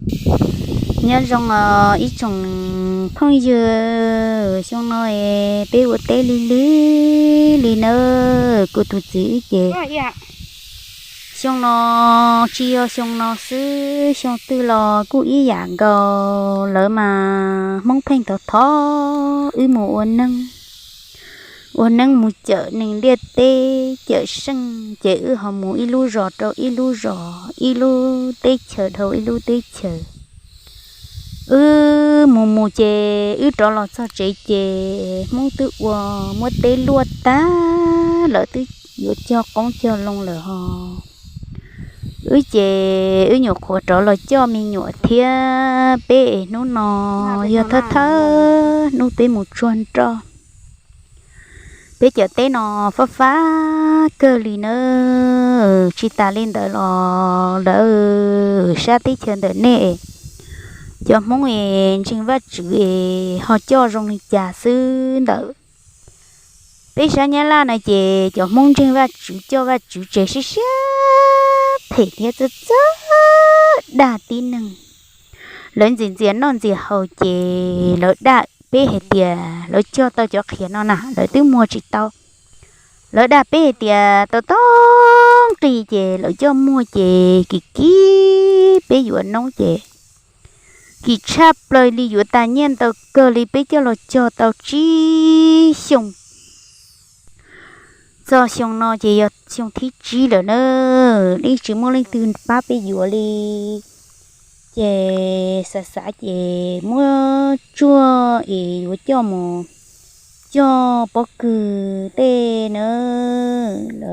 Nyob zoo os ib tsoom phooj ywg, xyoo no peb ua teb lig lig li nawb. Kuv tus txiv wb ces xyoo no tsis yog xyoo no xwb, xyoo twg los kuj ib yam nkaus. Lawv mas Hmoob pheej thov thov wb mus ua neeb, ua neeb mus cawm neeg ntiaj teb cawm seej, ces wb ho mus ib lub zos rau ib lub zos, ib lub teb chaws dhau ib lub teb chaws. Wb mus mus ces wb rov los txog tsev ces Hmoob twb ua muab teb luaj tag, lawv twb yuav cog qoob cog loo lawm ho. Wb ces wb nyuam qhuav rov los coj me nyuam thiab peb es hnub no yog thawj thawj hnub peb mus tsuag nroj. Peb cov teb no fab fab kawg li nawb. Tsis tas li ntawd los lawv sab teb chaws ntawm nej cov Hmoob es ntseeg Vajtswv es ho coj zoo li cas xwb ntawm peb sab Nyab Laj no ces cov Hmoob ntseeg Vajtswv coj Vajtswv ces siab siab phem thiab txawj txawj dag tib neeg. Lawv ntxias ntxias noj ntxias haus ces lawv dag peb hais tias lawv cog tau cov qhiav no na lawv twb muag tsis tau. Lawv dag peb hais tias tau tau nqi ces lawv coj muag ces kim kim peb yuav noob ces kim tshaj plaws li, yuav tas nyiaj ntau kawg li, peb coj los cog tau tsib xyoo. Txog xyoo no ces yog xyoo thib tsib lawm na, yeej tsis muaj leej twg pab peb yuav li. Ces xav xav ces muab tsuag es yuav coj mus coj pob kws tej nawb.